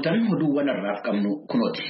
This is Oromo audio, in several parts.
Attam ooltan, oduuwwan har'aaf qabnu kunooti.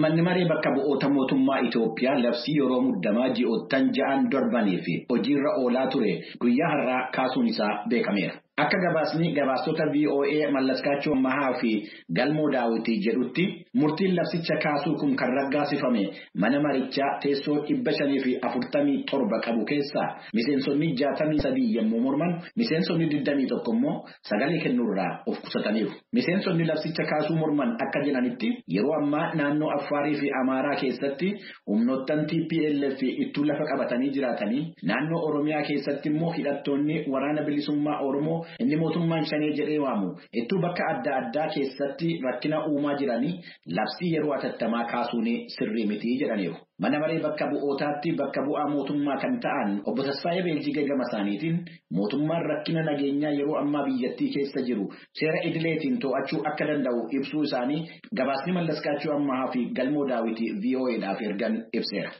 Manni maree bakka bu'oota mootummaa Itoophiyaa labsii yeroo muddamaa ji'oottan 6 darbanii fi hojiirra oolaa ture guyyaa har'aa kaasuun isaa beekameera. Akka gabaasni gabaastota VOA Mallaskaachoo Mahaa fi Galmoo Daawwitii jedhutti, murtiin labsicha kaasuu kun kan raggaasifame mana marichaa teessoo 547 qabu keessaa miseensonni 63 yommuu morman, miseensonni 21 immoo sagalee kennuurraa of qusataniiru. Miseensonni labsicha kaasuu morman akka jedhanitti, yeroo ammaa naannoo Affaarii fi Amaaraa keessatti humnoottan TPLF ittuu lafa qabatanii jiraatanii, naannoo Oromiyaa keessatti immoo hidhattoonni Waraana Bilisummaa Oromoo inni mootummaan Shanee jedhee waamu ittuu bakka adda addaa keessatti rakkina uumaa jiranii, labsii yeroo atattamaa kaasuun sirrii miti jedhaniiru. Mana maree bakka bu'ootaatti bakka bu'aa mootummaa kan ta'an obbo Tasfaayee Beeljigee gama isaaniitiin, mootummaan rakkina nageenyaa yeroo ammaa biyyattii keessa jiru seera idileetiin to'achuu akka danda'u ibsuu isaanii gabaasni Mallaskaachuu Ammahaa fi Galmoo Daawwitii VOAdhaaf ergan ibseera.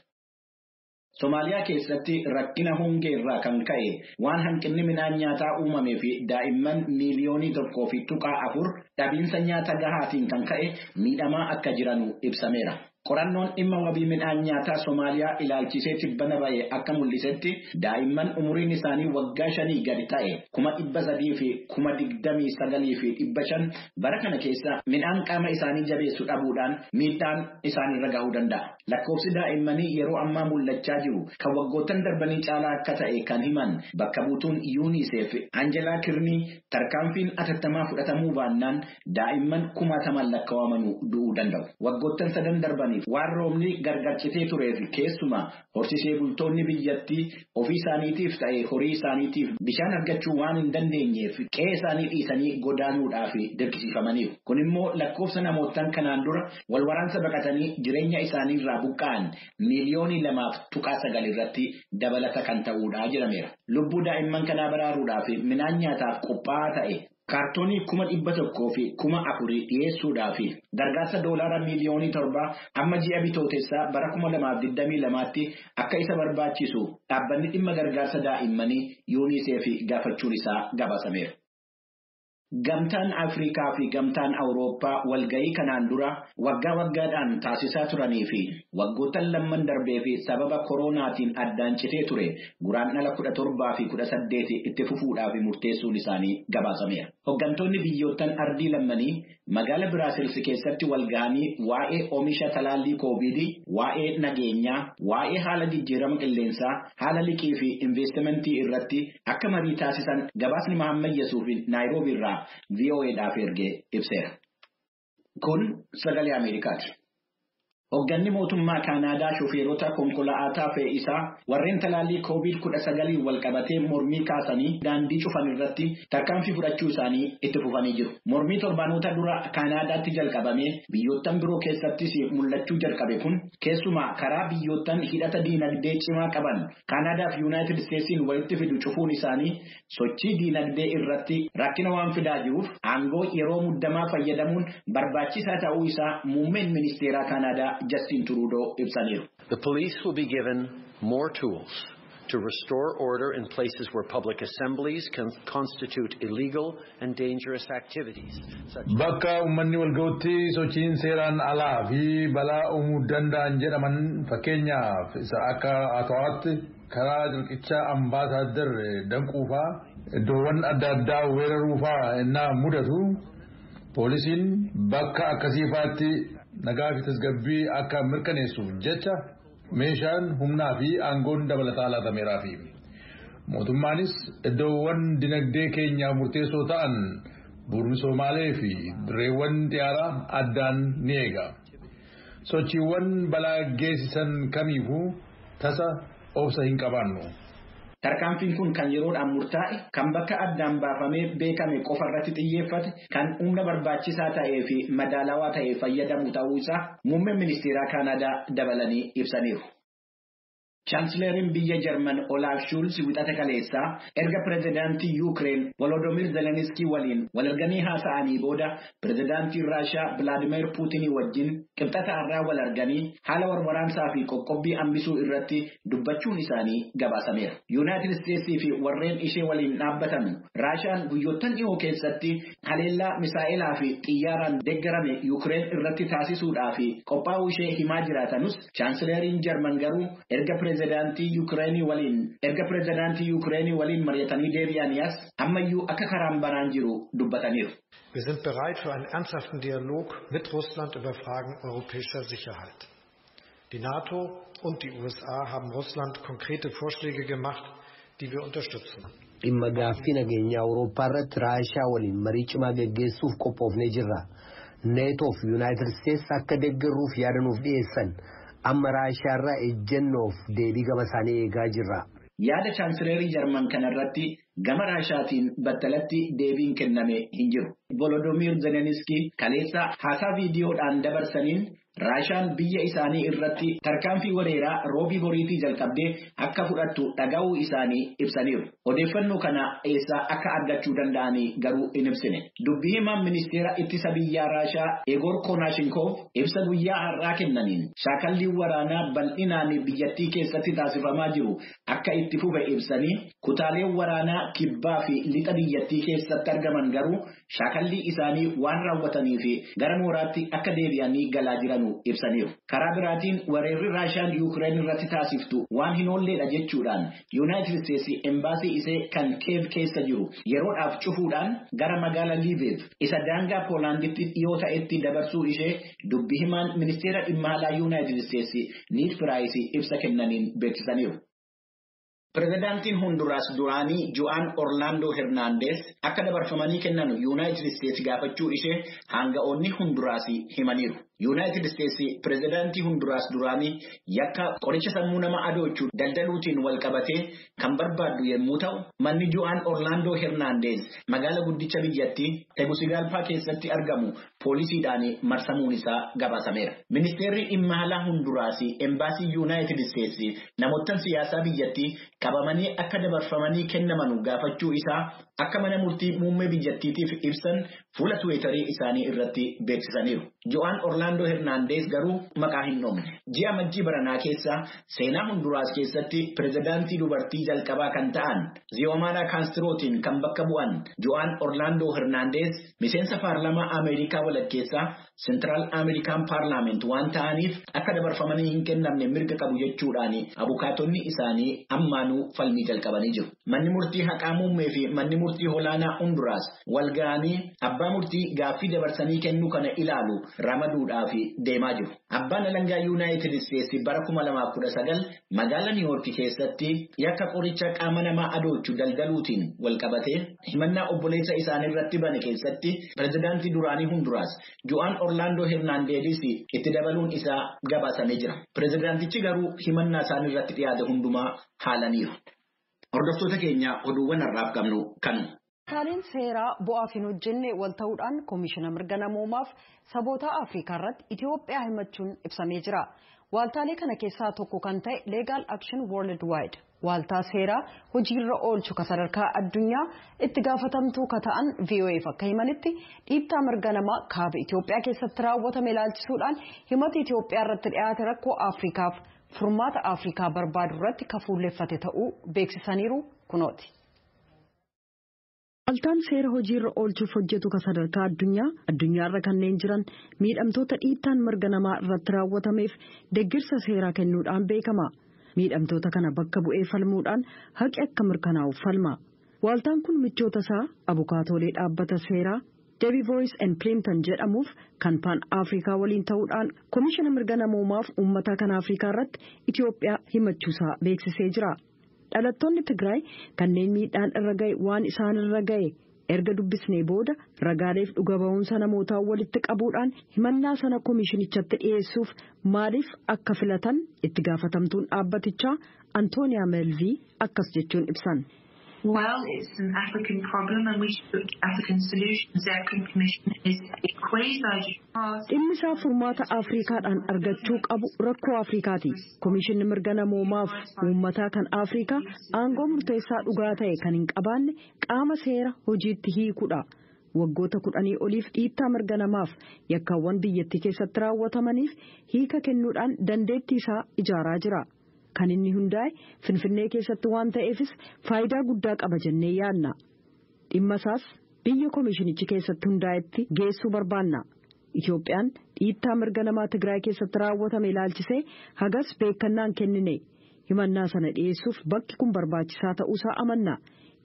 Somaaliyaa keessatti rakkina hongee irraa kan ka'e waan hanqinni midhaan nyaataa uumamee fi daa'imman miiliyoonii 1.4 dhabiinsa nyaata gahaatiin kan ka'e miidhamaa akka jiranu ibsameera. Qorannoon dhimma wabii midhaan nyaataa Somaaliyaa ilaalchisee tibbana ba'e akka mul'isetti, daa'imman umuriin isaanii waggaa 5 gadi ta'e 329,500 bara kana keessa midhaan qaama isaanii jabeessu dhabuudhaan miidhaan isaanirra gahuu danda'a. Lakkoofsi daa'immanii yeroo ammaa mul'achaa jiru kan waggoottan darbanii caalaa akka ta'e kan himan bakka buutuun UNICEF Anjelaa Kirnii, tarkaanfiin atattamaa fudhatamuu baannaan daa'imman kumaataman lakkaawwamanuu du'uu danda'u. Waggoottan sadan darbaniif waan roobni gargar citee tureef, keessumaa horsiisee bultoonni biyyattii ofii isaaniitiif ta'e horii isaaniitiif bishaan argachuu waan hin dandeenyeef, qe'ee isaanii dhiisanii godaanuudhaaf dirqisiifamaniiru. Kun immoo lakkoofsa namootaan kanaan dura wal waraansa baqatanii jireenya isaaniirraa buqqa'an miiliyoonii 2.9 irratti dabalata kan ta'uudha jedhameera. Lubbuu daa'imman kanaa baraaruudhaaf midhaan nyaataaf qophaa'aa ta'e kaartoonii 104,000 dhiyeessuudhaaf gargaarsa doolaara miiliyoonii 7 amma ji'a Bitootessaa bara 2022tti akka isa barbaachisu dhaabbanni dhimma gargaarsa daa'immanii UNICEF gaafachuun isaa gabaasameera. Gamtaan Afrikaa fi Gamtaan Awurooppaa walgahii kanaan dura waggaa waggaadhaan taasisaa turanii fi waggoottan lamman darbee fi sababa koronaatiin addaan citee ture Guraandhala 17 fi 18 itti fufuudhaaf murteessuun isaanii gabaasameera. Hooggantoonni biyyoottan ardii lammanii magaala Biraasils keessatti walgahanii waa'ee oomisha talaallii koovidii, waa'ee nageenyaa, waa'ee haala jijjiirama qilleensaa, haala liqii fi investimentii irratti akka marii taasisan gabaasni Mahammad Yesuuf Naayiroobii irraa VOAdhaaf ergee ibseera. Kun Sagalee Ameerikaati. Hoogganni mootummaa Kaanaadaa shofeerota konkolaataa fe'isaa warreen talaallii Koovid-19 wal qabatee mormii kaasanii daandii cufan irratti tarkaanfii fudhachuu isaanii itti fufanii jiru. Mormii torbaanota dura Kaanaadaatti jalqabamee biyyoottan biroo keessattis mul'achuu jalqabe kun, keessumaa karaa biyyoottan hidhata diinagdee cimaa qaban Kaanaadaa fi Yuunaayitid Isteetsiin walitti fidu cufuun isaanii sochii diinagdee irratti rakkina waan fidaa jiruuf, aangoo yeroo muddamaa fayyadamuun barbaachisaa ta'uu isaa muummeen ministeeraa Kaanaadaa Justin Trudeau ibsaniiru. The police will be given more tools to restore order in places where public assemblies can constitute illegal and dangerous activities. Bakka uummanni walga'utti sochiin seeraan alaa fi balaa uumuu danda'an jedhaman, fakkeenyaaf isa akka Ottawaatti karaa riqicha Ambaasaadar danquufaa, iddoowwan adda addaa weeraruufaa innaa mudatu, poolisiin bakka akkasiifaatti nagaa fi tasgabbii akka mirkaneessuuf jecha meeshaan humnaa fi aangoon dabalataa laatameeraafi. Mootummaanis iddoowwan dinagdee keenyaaf murteessoo ta'an, bu'uura misoomaalee fi dirreewwan xiyyaaraa addaan ni eega. Sochiiwwan balaa geessisan kamiifuu tasa obsa hin qabaannu. Tarkaanfiin kun kan yeroodhaan murtaa'e, kan bakka addaan baafamee beekame qofa irratti xiyyeeffate, kan humna barbaachisaa ta'ee fi madaalawaa ta'e fayyadamu ta'uu isaa muummeen ministeeraa Kaanaadaa dabalanii ibsaniiru. Chaansileeriin biyya Jarman Olaaf Shuulz wixata kaleessaa erga pirezidaantii Yuukireen Volodoomiir Zelenskii waliin wal arganii haasa'anii booda pirezidaantii Raashaa Bilaadimeer Puutinii wajjin qibxata har'aa wal arganii haala warwaraansaa fi qoqqobbii hambisuu irratti dubbachuun isaanii gabaasameera. Yuunaayitid Isteetsii fi warreen ishee waliin dhaabbatan Raashaan guyyoottan dhiyoo keessatti haleellaa misaa'elaa fi xiyyaaraan deeggarame Yuukireen irratti taasisuudhaaf qophaa'uu ishee himaa jiraatanus chaansileeriin Jarman garuu erga pirezidaantii Yuukireenii waliin mari'atanii deebi'anii as ammayyuu akka karaan banaan jiru dubbataniiru. Wir sind bereit für einen ernsthaften Dialog mit Russland über Fragen europäischer Sicherheit. Die NATO und die USA haben Russland konkrete Vorschläge gemacht, die wir unterstützen. Dhimma gaaffii nageenya Awurooppaa irratti Raashaa waliin marii cimaa geggeessuuf qophoofnee jirra. Neetoo fi Yuunaayitid Isteetsi akka deeggarruuf yaada nuuf dhiyeessan. Amma Raashaarraa ejjennoof deebii gama isaanii eegaa jirra. Yaada chaansileerii Jarman kanarratti gama Raashaatiin battalatti deebiin kenname hin jiru. Volodoomiir Zelenskii kaleessa haasaa viidiyoodhaan dabarsaniin Raashaan biyya isaanii irratti tarkaanfii weeraraa roobii boriitii jalqabdee akka fudhattu dhaga'uu isaanii ibsaniiru. Odeeffannoo kana eessaa akka argachuu danda'anii garuu hin ibsine. Dubbii himaan ministeera ittisa biyyaa Raashaa Egoor Konaashinkoov ibsa guyyaa har'aa kennaniin shaakalliin waraanaa bal'inaan biyyattii keessatti taasifamaa jiru akka itti fufe ibsanii kutaaleen waraanaa kibbaa fi lixa biyyattii keessatti argaman garuu shaakallii isaanii waan raawwatanii fi gara mooraatti akka deebi'anii galaa jiran ibsaniiru. Karaa biraatiin weerarri Raashaan Yuukireen irratti taasiftu waan hin oolleedha jechuudhaan Yuunaayitid Isteetsi embaasii ishee kan Keev keessa jiru yeroodhaaf cufuudhaan gara magaalaa Liiviv isa daangaa Poolaanditti dhiyoo ta'etti dabarsuu ishee dubbi himaan ministeera dhimma alaa Yuunaayitid Isteetsi Niid Piraayis ibsa kennaniin beeksisaniiru. Pirezidaantiin Honduraas duraanii Jo'aan Orlaandoo Hernaandees akka dabarfamanii kennan Yuunaayitid Isteetsi gaafachuu ishee hanga'oonni Honduraas himaniiru. Yuunaayitid Isteetsi pirezidaantii Honduraas duraanii yakka qoricha sammuu nama adoochuu daldaluutiin wal qabatee kan barbaaddu yommuu ta'u, manni Jo'aan Orlaandoo Hernaandees magaala guddicha biyyattii Tegusigaalpaa keessatti argamu poolisiidhaan marsamuun isaa gabaasameera. Ministeerri dhimma alaa Honduraas embaasii Yuunaayitid Isteetsi namoottan siyaasaa biyyattii qabamanii akka dabarfamanii kennamanu gaafachuu isaa akka mana murtii muummee biyyattiitiif ibsan fuula tuweetarii isaanii irratti beeksisaniiru. Jo'aan Orlaandoo Hernaandees garuu maqaa hin dhoofne. Ji'a majjii baranaa keessa seenaa Honduraas keessatti pirezidaantii dubartii jalqabaa kan ta'an Ziyoomaanaa Kaastirootiin kan bakka bu'an Jo'aan Orlaandoo Hernaandees miseensa paarlaamaa Ameerikaa walakkeessaa Sentiraal Ameerikaan Paarlaament waan ta'aniif akka dabarfamanii hin kennamne mirga qabu jechuudhaan abukaatonni isaanii ammaanuu falmii jalqabanii jiru. Manni murtii haqaa muummee fi manni murtii olaanaa Honduraas wal ga'anii abbaa murtii gaaffii dabarsanii kennuu kana ilaalu ramaduudhaaf deemaa jiru. Abbaan alangaa Yuunaayitid Isteetsi bara 2019 magaalaa Niiwoorki keessatti yakka qoricha qaama namaa adoochu daldaluutiin wal qabatee himannaa obboleessa isaanii irratti bane keessatti pirezidaantii duraanii Honduraas Jo'aan Orlaandoo Hernaandees itti dabaluun isaa gabaasamee jira. Pirezidaantichi garuu himannaa isaanii irratti dhiyaate hundumaa haalaniiru. Hordoftoota keenya oduuwwan har'aaf qabnu kanu. Waaltaaleen seeraa bu'aaf hin hojjenne wal ta'uudhaan koomishina mirga namoomaaf saboota Afrikaa irratti Itoophiyaa himachuun ibsamee jira. Waaltaalee kana keessaa tokko kan ta'e Legal Action Worldwide waaltaa seeraa hojiirra oolchu ka sadarkaa addunyaa itti gaafatamtuu ka ta'an VOAf akka himanitti dhiibtaa mirga namaa kaaba Itoophiyaa keessatti raawwatame ilaalchisuudhaan himata Itoophiyaa irratti dhiyaate rakkoo Afrikaaf furmaata Afrikaa barbaadu irratti ka fuulleffate ta'uu beeksisaniiru kunooti. Waaltaan seera hojiirra oolchuuf hojjetu ka sadarkaa addunyaa addunyaarra kanneen jiran miidhamtoota dhiittaan mirga namaa irratti raawwatameef deeggarsa seeraa kennuudhaan beekama. Miidhamtoota kana bakka bu'ee falmuudhaan haqi akka mirkanaa'uuf falma. Waaltaan kun michoota isaa abukaatoolee dhaabbata seeraa Debbie Voice and Plimpton jedhamuuf kan Pan Afrikaa waliin ta'uudhaan koomishina mirga namoomaaf uummata kan Afrikaa irratti Itoophiyaa himachuusaa beeksisee jira. Dhalattoonni Tigraay kanneen miidhaan irra ga'e waan isaan irra ga'e erga dubbisnee booda ragaaleef dhuga ba'umsa namootaa walitti qabuudhaan himannaa sana koomishinichatti dhiyeessuuf maaliif akka filatan itti gaafatamtuun dhaabbatichaa Antooniyaa Melvii akkas jechuun ibsan. Well, it's an African problem and we should look at African solutions. The African Commission is a quasi. Dhimmi isaa furmaata Afriikaadhaan argachuu qabu rakkoo Afriikaati. Komishinni mirga namoomaaf uummataa kan Afriikaa aangoo murteessaa dhugaa ta'e kan hin qabaanne qaama seera hojiitti hiikuudha. Waggoota 10 oliif dhiittaa mirga namaaf yakkaawwan biyyattii keessatti raawwatamaniif hiika kennuudhaan dandeettii isaa ijaaraa jira. Kan inni hundaa'e Finfinnee keessatti waan ta'eefis faayidaa guddaa qaba jennee yaadna. Dhimma isaas biyya komishinichi keessatti hundaa'etti geessuu barbaanna. Itoophiyaan dhiittaa mirga namaa Tigraay keessatti raawwatame ilaalchisee hagas beekannaan kennine. Himannaa sana dhiyeessuuf bakki kun barbaachisaa ta'uusaa amanna.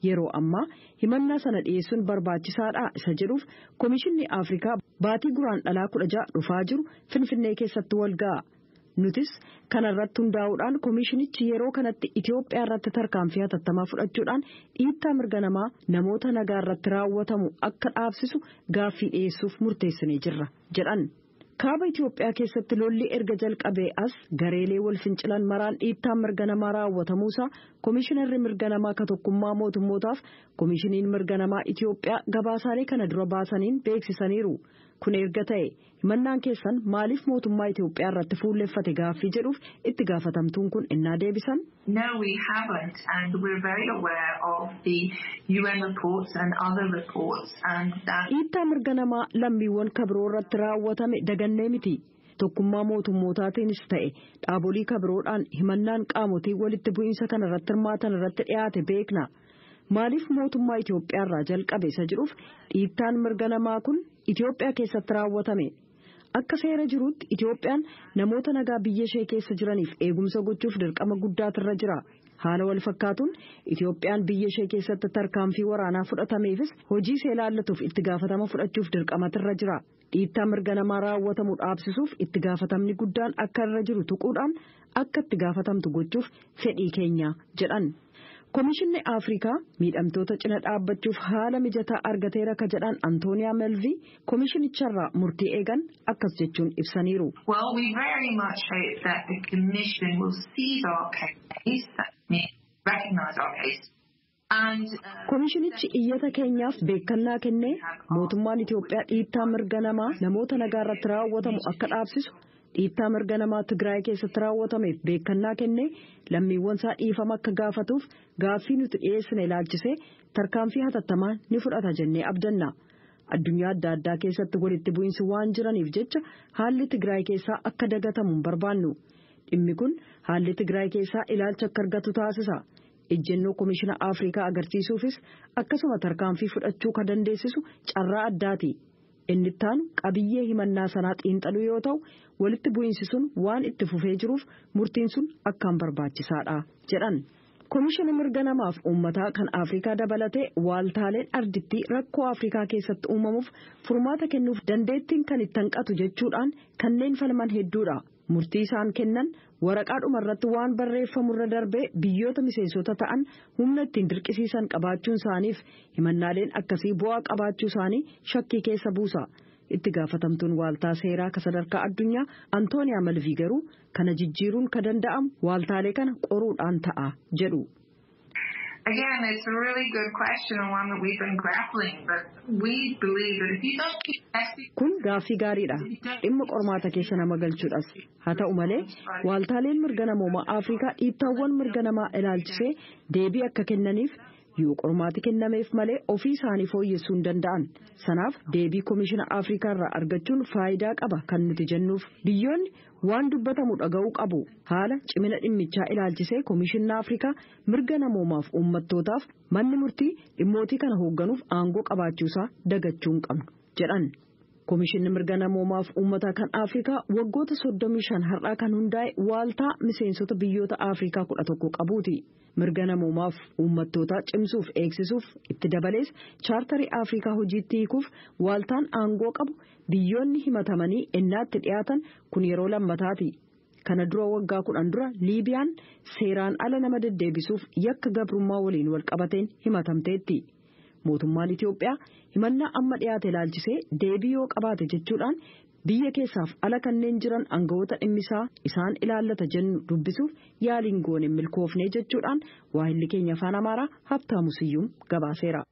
Yeroo ammaa himannaa sana dhiyeessuun barbaachisaadha isa jedhuuf Komishinni Afrikaa baatii Guraandhalaa 16 dhufaa jiru Finfinnee keessatti wal ga'a. Nutis kanarratti hundaa'uudhaan komishinichi yeroo kanatti Itoophiyaa irratti tarkaanfii hatattamaa fudhachuudhaan dhiittaa mirga namaa namoota nagaa irratti raawwatamu akka dhaabsisu gaaffii dhiyeessuuf murteessinee jirra jedhan. Kaaba Itoophiyaa keessatti lolli erga jalqabee as gareelee wal fincilan maraan dhiittaa mirga namaa raawwatamuusaa komishinarri mirga namaa ka tokkummaa mootummootaaf komishiniin mirga namaa Itoophiyaa gabaasaalee kana dura baasaniin beeksisaniiru. Kun erga ta'e himannaan keessan maaliif mootummaa Itoophiyaa irratti fuulleffate gaaffii jedhuuf itti gaafatamtuun kun innaa deebisan. No, we haven't, and we're very aware of the UN reports and other reports and that. Dhiittaa mirga namaa lammiiwwan kabiroo irratti raawwatame dagannee miti. Tokkummaa mootummootaatiinis ta'e dhaabolii kabiroodhaan himannaan qaamotii walitti bu'iinsa kana irratti hirmaatan irratti dhiyaate beekna. Maaliif mootummaa Itoophiyaa irraa jalqabe isa jedhuuf dhiittaan mirga namaa kun Itoophiyaa keessatti raawwatame. Akka seera jiruutti Itoophiyaan namoota nagaa biyya ishee keessa jiraniif eegumsa gochuuf dirqama guddaatu irra jira. Haala wal fakkaatuun Itoophiyaan biyya ishee keessatti tarkaanfii waraanaa fudhatameefis hojii ishee ilaallatuuf itti gaafatama fudhachuuf dirqamatu irra jira. Dhiittaa mirga namaa raawwatamu dhaabsisuuf itti gaafatamni guddaan akka irra jiru tuquudhaan akka itti gaafatamtu gochuuf fedhii keenya jedhan. Komishinni Afrikaa miidhamtoota cina dhaabbachuuf haala mijataa argateera ka jedhan Antooniyaa Melvii komishinicharraa murtii eegan akkas jechuun ibsaniiru. Well, we very much hope that the commission will seize our case, that means recognize our case. Komishinichi iyyata keenyaaf beekannaa kennee mootummaan Itoophiyaa dhiittaa mirga namaa namoota nagaa irratti raawwatamu akka dhaabsisu dhiittaa mirga namaa Tigraay keessatti raawwatameef beekannaa kennee lammiiwwan isaa dhiifama akka gaafatuuf gaaffii nuti dhiyeessine ilaalchisee tarkaanfii hatattamaa ni fudhata jennee abdanna. Addunyaa adda addaa keessatti walitti bu'iinsi waan jiraniif jecha haalli Tigraay keessaa akka dagatamu hin barbaannu. Dhimmi kun haalli Tigraay keessaa ilaalcha akka argatu taasisa. Ejjennoo Komishina Afrikaa agarsiisuufis akkasuma tarkaanfii fudhachuu kan dandeessisu carraa addaati. Inni ittaanu qabiyyee himannaa sanaa xiinxaluu yoo ta'u walitti bu'iinsi sun waan itti fufee jiruuf murtiin sun akkaan barbaachisaadha jedhan. Komishina mirga namaaf uummataa kan Afrikaa dabalatee waaltaaleen ardittii rakkoo Afrikaa keessatti uumamuuf furmaata kennuuf dandeettiin kan itti hanqatu jechuudhaan kanneen falman hedduudha. Murtii isaan kennan waraqaadhuma irratti waan barreeffamurra darbee biyyoota miseensota ta'an humna ittiin dirqisiisan qabaachuun isaaniif himannaaleen akkasii bu'aa qabaachuu isaanii shakkii keessa buusa. Itti gaafatamtuun waaltaa seeraa ka sadarkaa addunyaa Antooniyaa Malvii garuu kana jijjiiruun ka danda'amu waaltaalee kana qoruudhaan ta'a jedhu. Again, it's a really good question and one that we've been grappling, but we believe that if you don't keep testing. Kun gaaffii gaariidha. Dhimma qormaata keessa nama galchuudhas. Haa ta'u malee, waaltaaleen mirga namoomaa Afrikaa dhiittaawwan mirga namaa ilaalchisee deebii akka kennaniif yoo qormaati kennameef malee ofii isaanii fooyyessuu hin danda'an. Sanaaf deebii Komishina Afrikaa irraa argachuun faayidaa qaba kan nuti jennuuf biyyoonni waan dubbatamu dhaga'uu qabu. Haala cimina dhimmichaa ilaalchisee Komishinni Afrikaa mirga namoomaaf uummattootaaf manni murtii dhimmootii kana hoogganuuf aangoo qabaachuusaa dagachuu hin qabnu jedhan. Komishinni mirga namoomaaf uummataa kan Afrikaa waggoota 35 har'aa kan hundaa'e waaltaa miseensota biyyoota Afrikaa 11 qabuuti. Mirga namoomaaf uummattoota cimsuuf eegsisuuf itti dabalees chaartarii Afrikaa hojiitti hiikuuf waaltaan aangoo qabu biyyoonni himatamanii ennaatti dhiyaatan kun yeroo lammataati. Kana dura waggaa 10 dura Liibiyaan seeraan ala nama deddeebisuuf yakka gabrummaa waliin walqabateen himatamteetti. Mootummaan Itoophiyaa himannaa amma dhiyaate ilaalchisee deebii yoo qabaate jechuudhaan Biyya keessaaf ala kanneen jiran aangawoota dhimmisaa isaan ilaallata jennu dubbisuuf yaaliin goone milkoofnee jechuudhaan waahilli keenya afaan Amaaraa Habtaamu Siyyuum gabaaseera.